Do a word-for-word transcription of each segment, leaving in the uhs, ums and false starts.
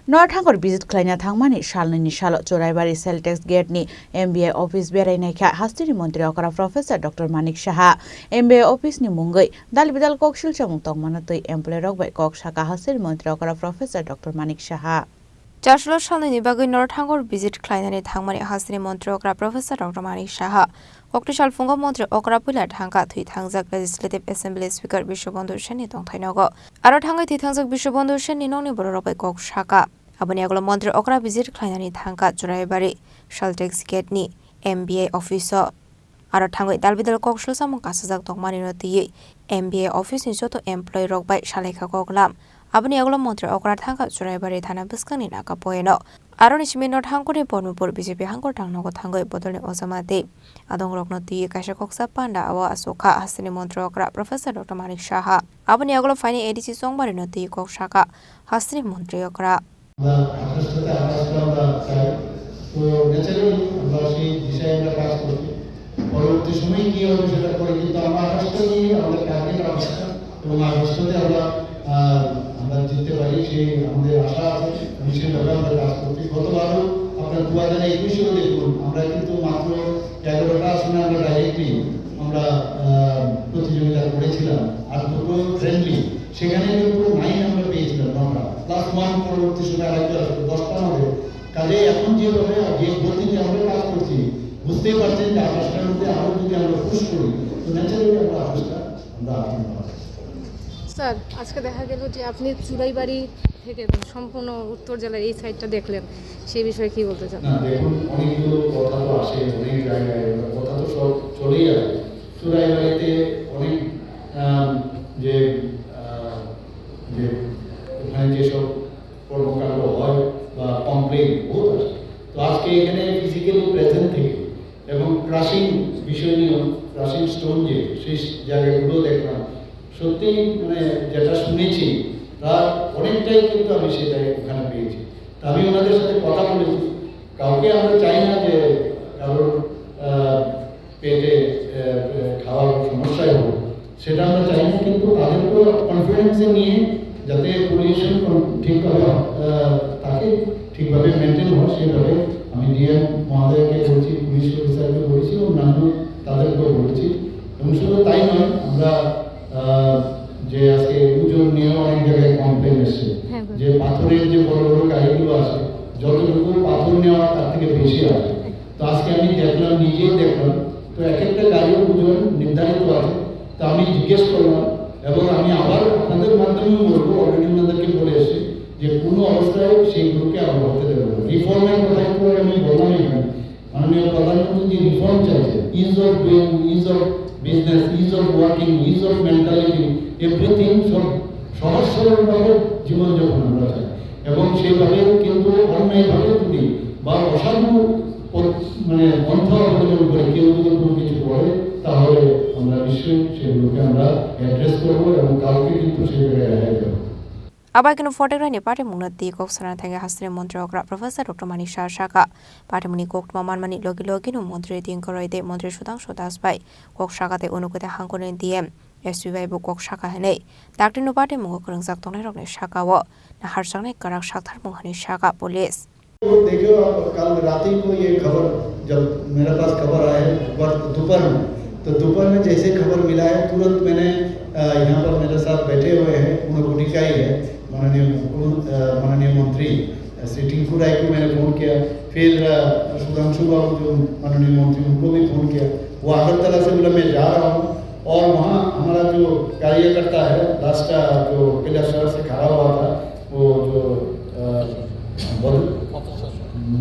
North Hangkor visit khlaina thangmani salnwini salo Churaibari Cell Tax Gate ni M B I office berai naikha hasteni montri okra Professor Doctor Manik Saha. M B I office ni mungwi dalbidal kok silchamung tongmano twi employee rok bai kok saka hasteni montri okra Professor Doctor Manik Saha. Chaslo salnwini bagwi North Hangkor visit khlainani thangmani hasteni montri okra Professor Doctor Manik Saha. Kokti salphungo montri okra puila thangkha thwi thangjak Legislative Assembly Speaker Biswabandhu Sen ni tongthai nogo. Aro thangwi thwi thangjak Biswabandhu Sen ni nokni bororok bai kok saka. Aboni yagulo montri okra visit khlainani thangkha Churaibari Cell Tax Gate ni M B I office o. Aro thangwi dalbidal kok silchamung kasajak tongmani no twiwi M B I office ni joto employee rok bai salaikha koklam. Aboni yagulo montri okra thangkha Churaibari thana bwskangni naka poyeno. Aroni simi North Hangkor ni Padmapur B J P hangkor tangnogo thangwi bodolni ojama tei adongrokno twiwi kaisa koksa panda o achukha hasteni montri okra Professor Doctor Manik Saha. Aboni yagulo phaini A D C Chongmari no twiwi kok saka hasteni montri okra. আমরা আঠাশটাতে আঠাশটা আমরা চাই। তো ন্যাচারালি আমরা সেই দিশায় আমরা কাজ করছি। পরবর্তী সময়ে কি হবে সেটা পরে, কিন্তু আমরা আঠাশটা নিয়ে আমাদের টার্গেট আঠাশটা, এবং আঠাশটাতে আমরা, আহ, আমরা জিততে পারি সেই আমাদের আশা আছে, এবং সেই ব্যাপারে আমরা কাজ করছি। গতবারও আপনার দু হাজার একুশেও দেখুন, আমরা কিন্তু মাত্র এগারোটা আসনে আমরা ডাইরেক্টলি আমরা, আহ, প্রতিযোগিতা করেছিলাম, আর দুটো ফ্রেন্ডলি। সেখানে কিন্তু নাইন আমরা পেয়েছিলাম, নটা, প্লাস ওয়ান পরবর্তী সময় আরেকবার আসবে, দশটা আমাদের। কাজে এখন যেভাবে, যে গতিতে আমরা কাজ করছি, বুঝতেই পারছেন যে আঠাশটার মধ্যে আরো যদি আমরা পুশ করি, তো ন্যাচারালি আমরা আঠাশটা আমরা আসন পাবো। স্যার, আজকে দেখা গেল যে আপনি চুরাইবাড়ি থেকে সম্পূর্ণ উত্তর জেলার এই সাইডটা দেখলেন, সেই বিষয়ে কি বলতে চান? না, দেখুন, অনেকগুলো কথা তো আসে, অনেক জায়গায় কথা তো সব চলেই আসে। চুরাইবাড়িতে অনেক, আম, যে, আহ, যে ওখানে যেসব কর্মকাণ্ড হয় বা কমপ্লেন বহুত আসে, তো আজকে এখানে ফিজিক্যালি প্রেজেন্ট থেকে এবং ক্রাশিং বিষয় নিয়েও, ক্রাশিং স্টোন যে সেই জায়গাগুলো দেখলাম, সত্যি মানে যেটা শুনেছি তার অনেকটাই কিন্তু আমি সেটাই ওখানে পেয়েছি। তা আমি ওনাদের সাথে কথা বলেছি, কাউকে আমরা চাই না যে কারোর, আহ, পেটে, আহ, খাওয়ার সমস্যায় হোক, সেটা আমরা চাই না, কিন্তু তাদেরকেও কনফিডেন্সে নিয়ে যাতে পরিবেশন কন-, ঠিকভাবে, আহ, থাকে, ঠিকভাবে মেনটেন হয়, সেইভাবে আমি ডিএম মহোদয়কে বলছি, পুলিশ অফিসারকে বলেছি, অন্যান্য তাদেরকেও বলেছি। এবং শুধু তাই নয়, আমরা, আহ, যে আজকে ওজন নিয়েও অনেক জায়গায় কমপ্লেন এসছে, হ্যাঁ, হ্যাঁ। যে পাথরের যে বড় বড় গাড়িগুলো আছে, যতটুকু পাথর নেওয়া তার থেকে বেশি আসে। তো আজকে আমি দেখলাম, নিজেই দেখলাম, তো এক একটা গাড়ির ওজন নির্ধারিত আছে। তো আমি জিজ্ঞেস করলাম এবং আমি আবার আপনাদের মাধ্যমে বলবো, অলরেডি ওনাদেরকে বলে এসেছি যে কোনো অবস্থায় সেইগুলোকে আমরা হতে দেবো না। রিফর্মের কথা একটু আগে আমি বললাম এখানে, মাননীয় প্রধানমন্ত্রী যে রিফর্ম চাইছে, is of doing, is of business, is of working, is of mentality, everything সব সহজ সরলভাবে জীবনযাপন আমরা চাই। এবং সেইভাবে কিন্তু অন্যায়ভাবে যদি বা অসাধু পথ, মানে পন্থা অবলম্বন করে কেউ যদি কোনো কিছু করে, তাহলে আমরা নিশ্চয়ই সেগুলোকে আমরা অ্যাড্রেস করবো এবং কাউকে কিন্তু সেই জায়গায় রেহাই দেবো না। Abai kheno photographni patimungno twi kok sana thangwi hasteni montri okra Professor Doctor Manik Saha saka. Patimungni koktwma manmani logi logino montri Dinko Roy tei montri Sudhangshu Das bai kok saka tei unukute hangkoni D M, S P bai bo kok saka hinwi. Dakti no patimungo kwrwngjak tongnairokni sakao naharjaknai kwrak saktharmung hinwi saka police. देखो, आप कल रात ही को ये खबर, जब मेरे पास खबर आया है दोपहर, दोपहर में, तो दोपहर में जैसे खबर मिला है, तुरंत मैंने, अ, यहाँ पर मेरे साथ बैठे हुए हैं, ऊनकोटी का ही है, माननीय, अ, माननीय मंत्री, अ, श्री टिंकू राय को मैंने फ़ोन किया, फिर, अ, सुधांशु बाबू जो माननीय मंत्री, उनको भी फ़ोन किया। वो अगरतला से बोला, "मैं जा रहा हूँ।" और वहाँ हमारा जो कार्यकर्ता है, लास्ट, अ, जो पिला शहर से खड़ा हुआ था, वो जो, अ, बद-,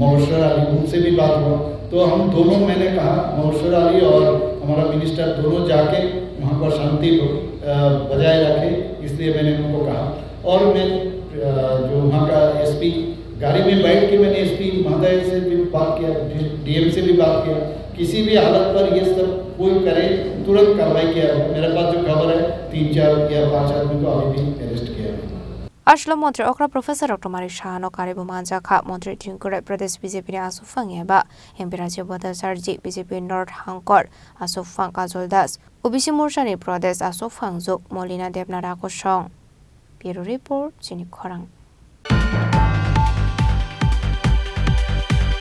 मबशर अली, उनसे भी बात हुआ। तो हम दोनों, मैंने कहा, मबशर अली और हमारा मिनिस्टर दोनों जाके वहाँ पर शांति ब-, अ, बजाय रखे, इसलिए मैंने उनको कहा। और मैं, अ, जो वहाँ का एसपी, गाड़ी में बैठ के मैंने एसपी महोदय से भी बात किया, डी-, डीएम से भी बात किया, किसी भी हालत पर ये सब कोई करे, तुरंत कार्रवाई किया जाए। मेरे पास जो खबर है, तीन, चार या पाँच आदमी को अभी भी अरेस्ट किया है। Aswk montri okra Professor Doctor Manik Saha no karwi bo manjakha. Montri Tinku Roy Pradesh B J P ni aswk phang eba M P Rajya Bhattacharjee, B J P North Hangkor aswk phang Kajol Das, O B C Morcha ni Pradesh aswk phang juk Molina Debnath Rakosong. Bureau Report, Chini Khorang.